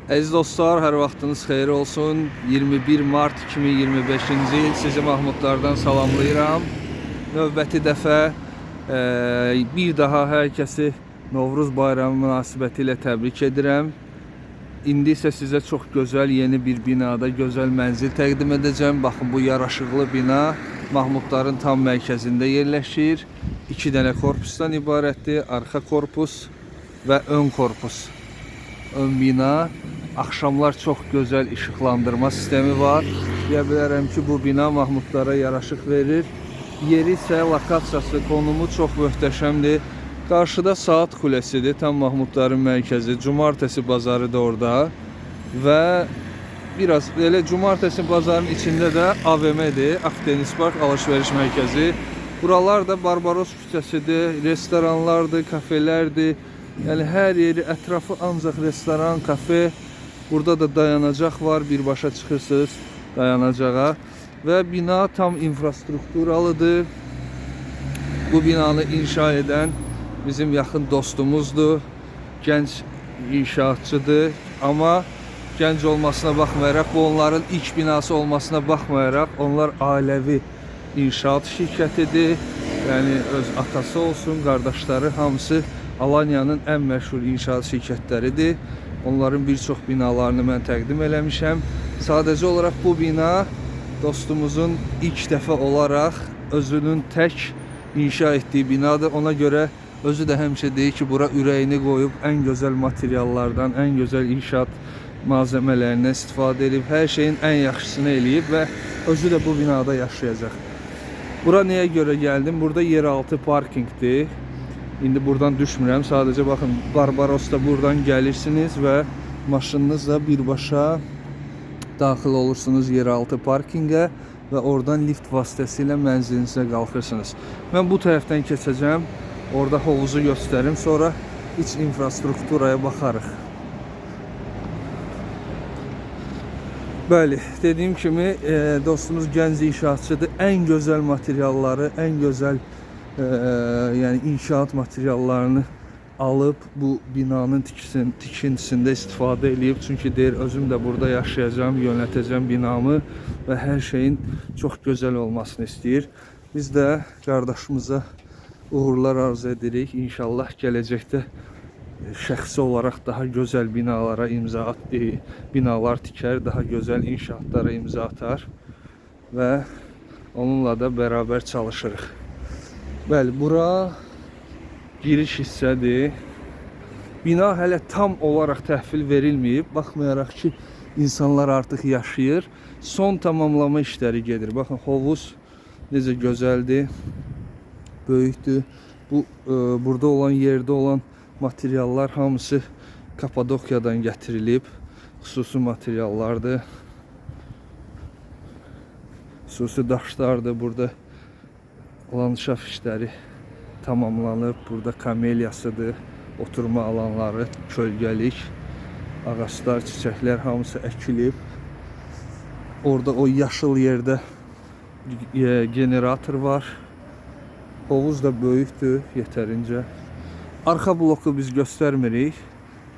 Əziz dostlar, hər vaxtınız xeyir olsun. 21 mart 2025-ci il sizi Mahmudlardan salamlayıram. Növbəti dəfə bir daha hər kəsi Novruz bayramı münasibəti ilə təbrik edirəm. İndi isə sizə çox gözəl yeni bir binada gözəl mənzil təqdim edəcəm. Baxın, bu yaraşıqlı bina Mahmudların tam mərkəzində yerləşir. 2 dənə korpusdan ibarətdir. Arxa korpus və ön korpus. Ön bina. Axşamlar çox gözəl işıqlandırma sistemi var. Deyə bilərəm ki, bu bina Mahmudlara yaraşıq verir. Yeri isə lokasiyası, konumu çox möhtəşəmdir. Qarşıda Saat Kulesidir, tam Mahmudların mərkəzi. Cumartesi bazarı da orada. Və biraz elə Cumartesi bazarının içində də AVM-dir, Akdeniz Park alış-veriş mərkəzi. Buralar da Barbaros küçəsidir, restoranlardır, kafelərdir. Yəni hər yeri, ətrafı ancaq restoran, kafe. Burada da dayanacaq var, birbaşa çıxırsınız dayanacağa. Və bina tam infrastrukturalıdır. Bu binanı inşa edən bizim yaxın dostumuzdur. Gənc inşaatçıdır. Amma gənc olmasına baxmayaraq, bu onların ilk binası olmasına baxmayaraq, onlar ailəvi inşaat şirkətidir. Yəni öz atası olsun, qardaşları hamısı Alaniyanın ən məşhur inşaat şirkətləridir. Onların bir çox binalarını mən təqdim eləmişəm. Sadəcə olaraq bu bina dostumuzun ilk dəfə olaraq özünün tək inşa etdiyi binadır. Ona görə özü də həmişə deyir ki, bura ürəyini qoyub ən gözəl materiallardan, ən gözəl inşaat malzəmələrindən istifadə edib, hər şeyin ən yaxşısını eləyib və özü də bu binada yaşayacaq. Bura nəyə görə gəldim? Burada yeraltı parkinqdir. İndi buradan düşmürəm. Sadəcə baxın, Barbarosda buradan gəlirsiniz və maşınınızla birbaşa daxil olursunuz yeraltı parkinqə və oradan lift vasitəsilə mənzilinizə qalxırsınız. Mən bu tərəfdən keçəcəm. Orada hovuzu göstərim. Sonra iç infrastrukturaya baxarıq. Bəli, dediyim kimi dostumuz gənc inşaatçıdır. Ən gözəl materialları, ən gözəl yəni inşaat materiallarını alıb bu binanın tikintisində istifadə eləyib. Çünki deyir, özüm də burada yaşayacağam, yönətəcəm binamı və hər şeyin çox gözəl olmasını istəyir. Biz də qardaşımıza uğurlar arzu edirik. İnşallah gələcəkdə şəxsi olaraq daha gözəl binalara binalar tikər, daha gözəl inşaatlara imza atar və onunla da beraber çalışırıq. Bəli, bura giriş hissədir. Bina hələ tam olaraq təhvil verilməyib. Baxmayaraq ki, insanlar artıq yaşayır. Son tamamlama işləri gedir. Baxın, hovuz necə gözəldir, böyükdür. Bu burada olan, yerdə olan materiallar hamısı Kapadokyadan gətirilib. Xüsusi materiallardır. Xüsusi daşlardır. Burada landşaft işləri tamamlanıb. Burada kamelyasıdır, oturma alanları, kölgəlik, ağaclar, çiçəklər hamısı əkilib. Orada o yaşıl yerdə generator var. Hovuz da böyükdür yetərincə. Arxa bloku biz göstərmirik.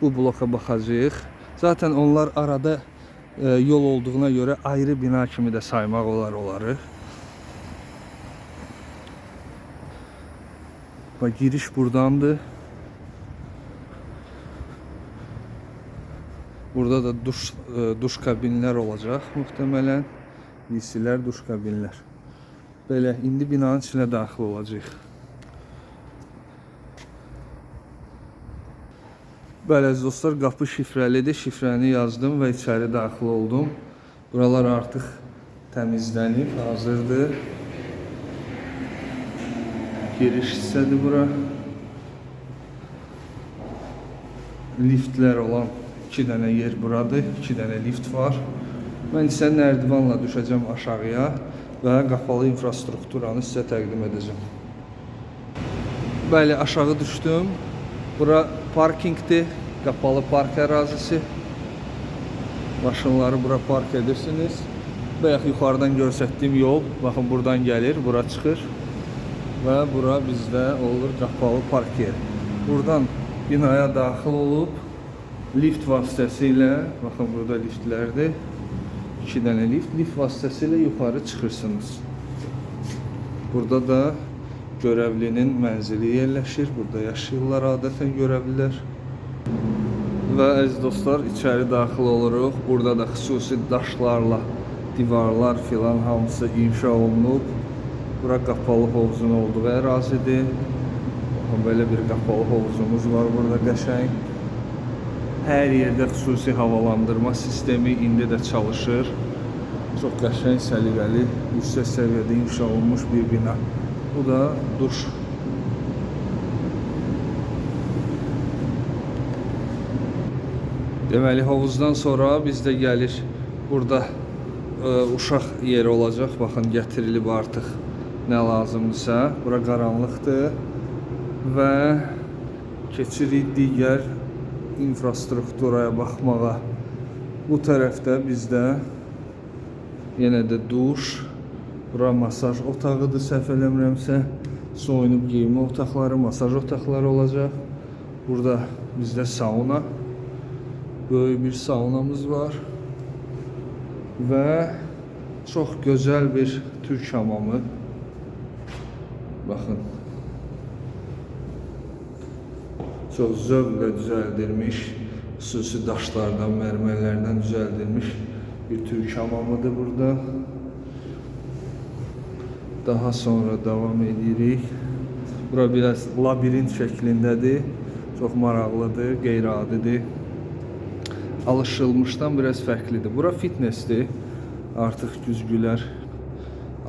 Bu bloka baxacağıq. Zaten onlar arada yol olduğuna görə ayrı bina kimi də saymaq olar onları. Bax, giriş burdandır. Burada da duş kabinlər olacaq muhtemelen. WC-lər, duş kabinlər. Belə, indi binanın içinə daxil olacağıq. Bəli, əziz dostlar, qapı şifrəlidir. Şifrəni yazdım və içəri daxil oldum. Buralar artıq təmizlənib, hazırdır. Giriş hissədir bura. Liftlər olan 2 dənə yer buradır. 2 dənə lift var. Mən isə nərdivanla düşəcəm aşağıya və qapalı infrastrukturanı sizə təqdim edəcəm. Bəli, aşağı düşdüm. Bura parkinqdir, qapalı park ərazisi. Maşınları bura park edirsiniz. Bayaq yuxarıdan göstərdiyim yol, baxın buradan gəlir, bura çıxır və bura bizdə olur qapalı park yeri. Buradan binaya daxil olub Lift vasitəsilə, baxın burada liftlərdir. 2 dənə lift, lift vasitəsilə yuxarı çıxırsınız. Burada da görevlinin mənzili yerləşir. Burada yaşayırlar adətən görevlilər. Və əziz dostlar, içəri daxil oluruq. Burada da xüsusi daşlarla divarlar filan hamısı inşa olunub. Bura qapalı hovuzun olduğu ərazidir. Baxın, belə bir qapalı hovuzumuz var burada qəşəng. Hər yerdə xüsusi havalandırma sistemi indi də çalışır. Çox qəşəng, səliqəli, yüksək səviyyədə inşa olunmuş bir bina. Bu da duş. Deməli, hovuzdan sonra bizdə gəlir burada uşaq yeri olacaq. Baxın, gətirilib artıq nə lazımdırsa. Bura qaranlıqdır və keçirik digər infrastrukturaya baxmağa. Bu tərəfdə bizdə yenə də duş, bura masaj otağıdır, səhv eləmirəmsə. Soyunub geyinmə otaqları, masaj otaqları olacaq. Burada bizdə sauna, böyük bir saunamız var və çox gözəl bir türk hamamı. Baxın, çox zövqlə düzəldilmiş, xüsusi daşlardan, mərmərlərdən düzəldilmiş bir türk hamamıdır burada. Daha sonra davam edirik. Bura biraz labirint şəklindədir. Çox maraqlıdır, qeyri-adidir. Alışılmışdan biraz fərqlidir. Bura fitnessdir. Artıq güzgülər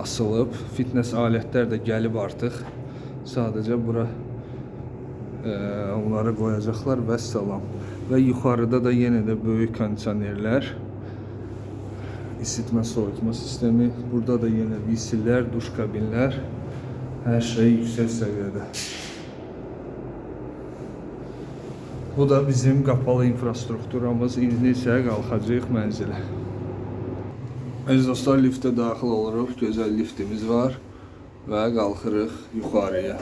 asılıb. Fitness alətlər də gəlib artıq. Sadəcə bura onları qoyacaqlar və salam. Və yuxarıda da yenə də böyük kondisionerlər, isitmə, soyutma sistemi. Burada da yenə visillər, duş kabinlər, hər şey yüksək səviyyədə. Bu da bizim qapalı infrastrukturamız. İndi isə qalxacağıq mənzilə. Əziz dostlar, liftə daxil oluruq. Gözəl liftimiz var və qalxırıq yuxarıya.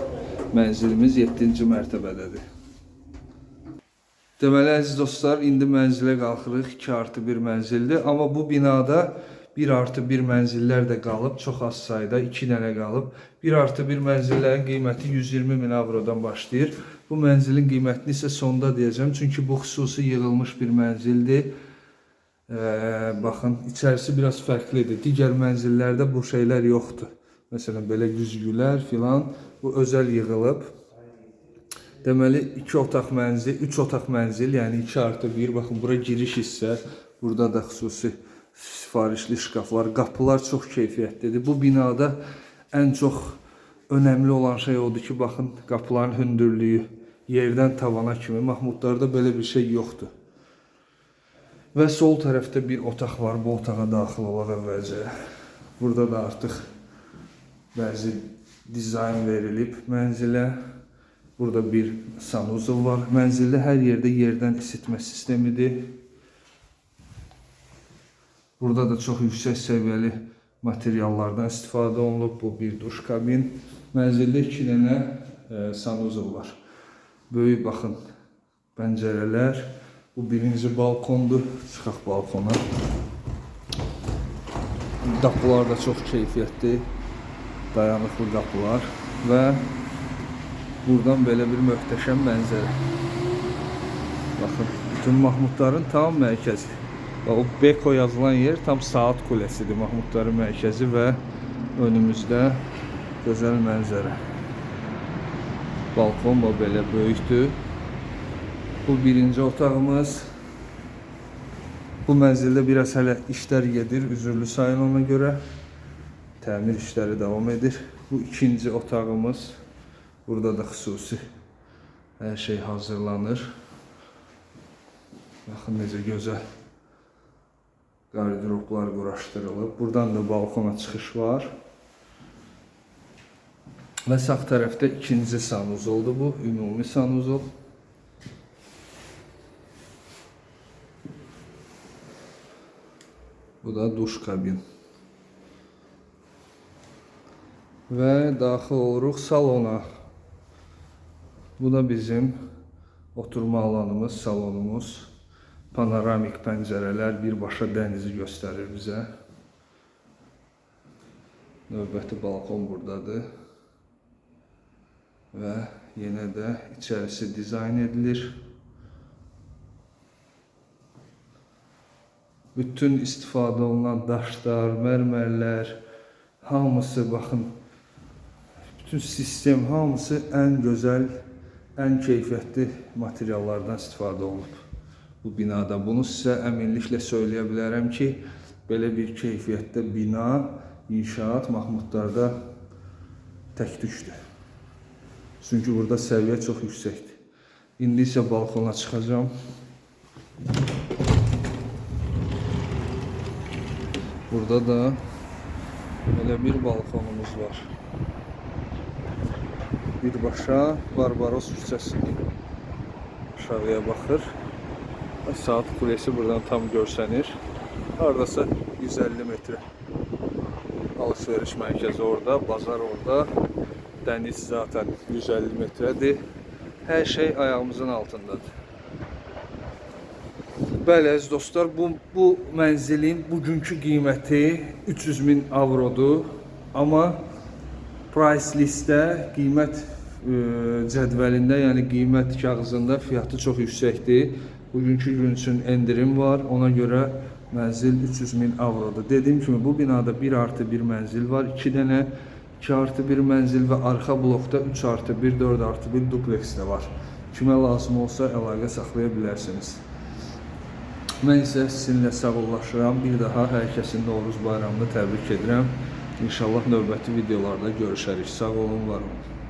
Mənzilimiz 7-ci mərtəbədədir. Deməli, əziz dostlar, indi mənzilə qalxırıq. 2+1 mənzildir. Amma bu binada 1+1 mənzillər də qalıb. Çox az sayda, 2 dənə qalıb. 1+1 mənzillərin qiyməti 120 min avrodan başlayır. Bu mənzilin qiymətini isə sonda deyəcəm. Çünki bu xüsusi yığılmış bir mənzildir. Baxın, içərisi biraz fərqlidir. Digər mənzillərdə bu şeylər yoxdur. Məsələn, belə güzgülər filan, bu özəl yığılıb. Deməli, 2 otaq mənzil, 3 otaq mənzil, yəni 2+1. Baxın, bura giriş hissə, burada da xüsusi sifarişli şkaflar, qapılar çox keyfiyyətlidir. Bu binada ən çox önəmli olan şey odur ki, baxın, qapıların hündürlüyü yerdən tavana kimi. Mahmutlarda belə bir şey yoxdur. Və sol tərəfdə bir otaq var. Bu otağa daxil olaq əvvəlcə. Burada da artıq bəzi dizayn verilib mənzilə. Burada bir sanuzul var. Mənzildə hər yerdə yerdən isitmə sistemidir. Burada da çox yüksək səviyyəli materiallardan istifadə olunub. Bu bir duş kabin. Mənzildə 2 dənə sanuzul var. Böyük, baxın, pəncərələr. Bu birinci balkondur. Çıxaq balkona. Qapılar da çox keyfiyyətli, dayanıqlı qapılar və buradan belə bir möhtəşəm mənzərə. Baxın, bütün Mahmutların tam mərkəzi. O Beko yazılan yer tam saat kulesidir, Mahmutların mərkəzi və önümüzdə gözəl mənzərə. Balkon da belə böyükdür. Bu birinci otağımız. Bu mənzildə biraz hələ işlər gedir, üzürlü sayın ona görə. Təmir işləri davam edir. Bu ikinci otağımız. Burada da xüsusi hər şey hazırlanır. Baxın necə gözəl qardiroplar quraşdırılıb. Buradan da balkona çıxış var. Və sağ tərəfdə ikinci sanuzoldur bu, ümumi sanuzol. Bu da duş kabin. Və daxil oluruq salona. Bu da bizim oturma alanımız, salonumuz. Panoramik pəncərələr birbaşa dənizi göstərir bizə. Növbəti balkon buradadır. Və yenə də içərisi dizayn edilir. Bütün istifadə olunan daşlar, mərmərlər, hamısı baxın, bütün sistem hamısı ən gözəl, ən keyfiyyətli materiallardan istifadə olunub bu binada. Bunu sizə əminliklə söyləyə bilərəm ki, belə bir keyfiyyətdə bina, inşaat Mahmudlarda tək-tükdür. Çünki burada səviyyə çox yüksəkdir. İndi isə balkona çıxacağam. Burada da belə bir balkonumuz var. Birbaşa Barbaros küçəsinin aşağıya baxır. Və saat kulesi buradan tam görsənir. Hardasa 150 metrə. Alışveriş mərkəzi orada, bazar orada. Dəniz zaten 150 metrədir. Hər şey ayağımızın altındadır. Bəli, əziz dostlar, bu mənzilin bugünkü qiyməti 300 min avrodur. Amma price listdə, qiymət cədvəlində, yəni qiymət kağızında fiyatı çox yüksəkdir. Bugünkü gün üçün endirim var. Ona görə mənzil 300 min avrodur. Dediyim kimi bu binada 1+1 mənzil var, 2 dənə 2+1 mənzil və arxa blokda 3+1, 4+1 dupleks də var. Kimə lazım olsa əlaqə saxlaya bilərsiniz. Mən isə sizinlə sağollaşıram. Bir daha hər kəsin Novruz bayramını təbrik edirəm. İnşallah növbəti videolarda görüşərik. Sağ olun, var olun.